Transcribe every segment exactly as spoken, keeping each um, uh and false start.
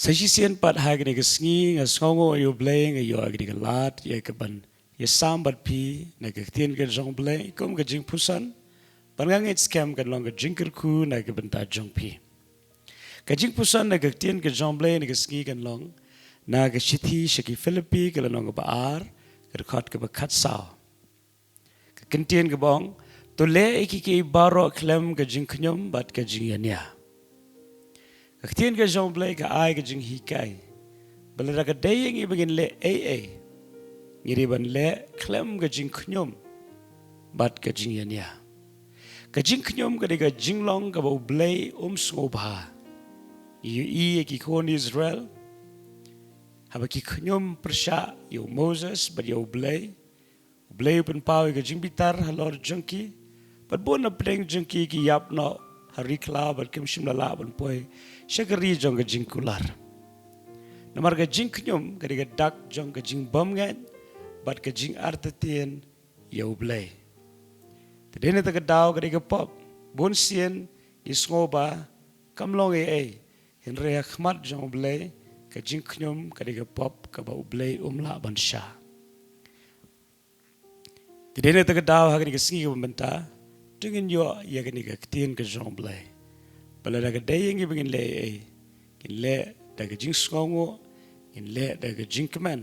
Sa shisien pat ha kane ka sngi nga sngewnguh ïa U Blei, nga ïoh ïa kane ka lad ïa ka ban ïasam bad phi na ka ktien ka jong U Blei kum ka jingpuson, bad nga ngeit skhem kan long ka jingkyrkhu na ka bynta jong phi. Ka jingpuson na ka ktien ka jong U Blei na ka sngi kan long na ka shithi sha ki Philippi ka lynnong kaba ar, ka dkhot kaba khatsaw. Ka kyntien kaba ong, to leh ïa kiei kiei baroh khlem ka jingkhñium bad ka jingïania. Ka ktien ka jong U Blei ka ai ka jinghikai ba lada ka dei ïa ngi ba ngin leh ei ei, ngi dei ban leh khlem ka jingkhñium bad ka jingïania. Ka jingkhñium ka dei ka jinglong kaba U Blei um sngewbha. Ngi ïohi ïa ki khun Israel, haba ki khñium pyrshah ïa u Moses bad ïa U Blei, U Blei u pynpaw ïa ka jingbitar halor jong ki, bad bun na pdeng jong ki ki ïap noh ha ri khlaw bad kim shym la lah ban poi sha ka ri jong ka jingkular. Namar ka jingkhñium ka dei ka dak jong ka jingbymngeit bad ka jingartatien ïa U Blei. Te dei na kata ka daw ka dei ka pop. Bun sien ngi sngew ba kam long ei ei, hynrei ha khmat jong U Blei ka jingkhñium ka dei ka pop kaba U Blei um lah ban shah. Te dei na kata ka daw ha kane ka sngi kaba mynta, to ngin ïoh ïa kane ka ktien ka jong U Blei ba lada ka dei ïa ngi ba ngin leh ei ei, ngin leh da ka jingsngewnguh, ngin leh da ka jingkmen.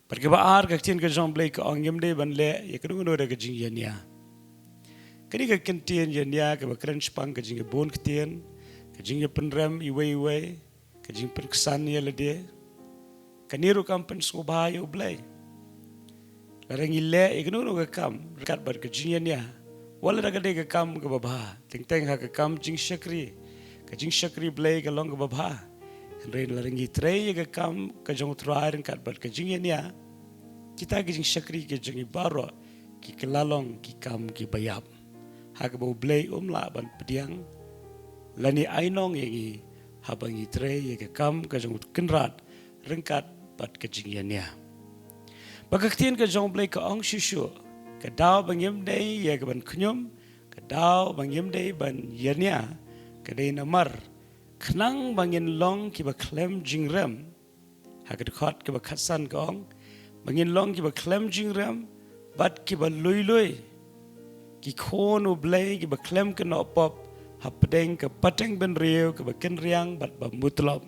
Bad kaba ar, ka ktien ka jong U Blei ka ong ngim dei ban leh ïa kano kano da ka jingïania. Kane ka kyntien ïania kaba kren shaphang ka jingïabun ktien, ka jingïapynrem iwei iwei, ka jingpynksan ïa lade, kane ruh kam pynsngewbha ïa U Blei. Lada ngi leh ïa kano kano ka kam ryngkat bad ka jingïania, wat lada ka dei ka kam kaba bha, teng teng ha ka kam jingshakri, ka jingshakri Blei ka long kaba bha. Hynrei lada ngi trei ïa ka kam ka jong U Trai ryngkat bad ka jingïania, kita ki jingshakri ki jong ngi baroh ki kylla long ki kam kiba ïap, ha kaba U Blei um lah ban pdiang lane ainong ïa ngi haba ngi trei ïa ka kam ka jong U Kynrad ryngkat bad ka jingïania. Ba ka ktien ka jong U Blei ka ong shuh shuh, ka daw ba ngim dei ïa ka ban khñium, ka daw ba ngim dei ban ïania, ka dei namar khnang ba ngin long kiba khlem jingrem. Ha ka dkhot kaba khatsan ka ong ba ngin long kiba khlem jingrem bad kiba lui lui, ki khun U Blei kiba khlem kynnoh pop hapdeng ka pateng bynriew kaba kynriang bad ba mutlop.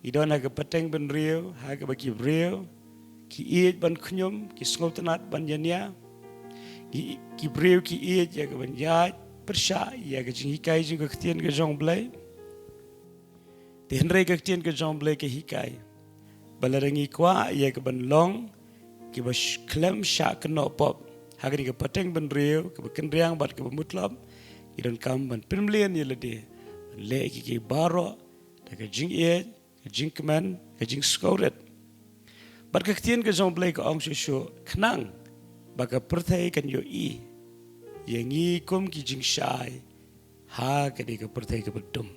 Ngi don ha ka pateng bynriew ha kaba ki briew ki ïeit ban khñium, ki sngewtynnat ban ïania. Ki, ki briew ki ïeit ïa ka ban ïaid pyrshah ïa ka jinghikai jong ka ktien ka jong U Blei. Te hynrei ka ktien ka jong U Blei ka hikai ba lada ngi kwah ïa ka ban long kiba sh-, khlem shah kynnoh pop ha kane ka pateng bynriew kaba kynriang bad kaba mutlop, ngi donkam ban pynmlien ïa lade ban leh ïa kiei kiei baroh da ka jingïeit, ka jingkmen, ka jingsngewrit. Bad ka ktien ka jong U Blei ka ong shuh shuh, khnang ba ka pyrthei kan ïohi ïa ngi kum ki jingshai ha kane ka pyrthei kaba dum.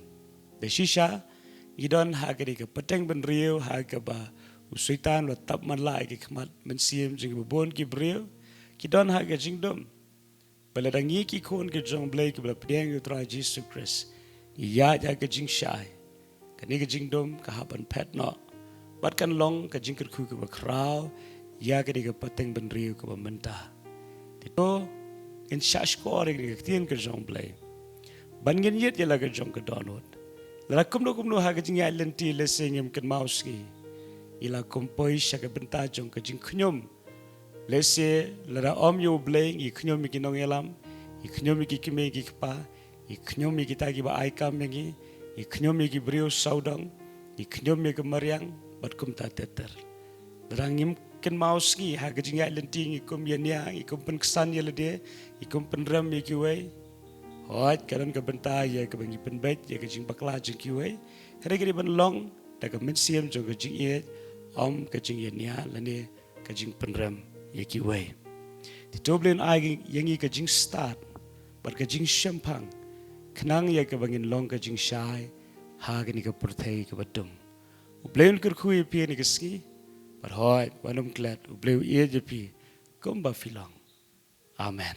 Da shisha ngi don ha kane ka pateng bynriew ha kaba u Soitan u la tap man la ïa ki khmat mynsiem jong kiba bun ki briew, ki don ha ka jingdum. Ba lada ngi ki khun ki jong U Blei kiba la pdiang ïa U Trai Jisu Khrist, ngi ïaid ha ka jingshai, kane ka jingdum ka hap ban phet noh bad kan long ka jingkyrkhu kaba khraw ïa kane ka pateng bynriew kaba mynta. Te to ngin shah shkor ïa kane ka ktien ka jong U Blei ban ngin ïit ïa la ka jong ka dohnud. Lada kumno kumno ha ka jingïaid lynti lehse ngim kynmaw sngi, ngi la kum poi sha ka bynta jong ka jingkhñium. Lehse lada ym ïa U Blei ngi khñium ïa ki nongïalam, ngi khñium ïa ki kmie ki kpa, ngi khñium ïa kita kiba ai kam ïa ngi, ngi khñium ïa ki briew sawdong, ngi khñium ïa ka mariang bad kumta ter ter. Lada ngim kynmaw sngi ha ka jingïaid lynti ngi kum ïania, ngi kum pynksan ïa lade, ngi kum pynrem ïa kiwei, hooid ka don ka bynta ïa kaba ngi pynbeit ïa ka jingbakla jong kiwei. Hynrei ka dei ban long da ka mynsiem jong ka jingïeit, ym ka jingïania lane ka jingpynrem ïa kiwei. Te to U Blei un ai ïa ngi ka jingstad bad ka jingshemphang khnang ïa kaba ngin long ka jingshai ha kane ka pyrthei kaba dum. U Blei un kyrkhu ïa phi ha kane ka sngi. Bad hooid, wat nym klet, U Blei u ïeit ïa phi kumba phi long. Amen.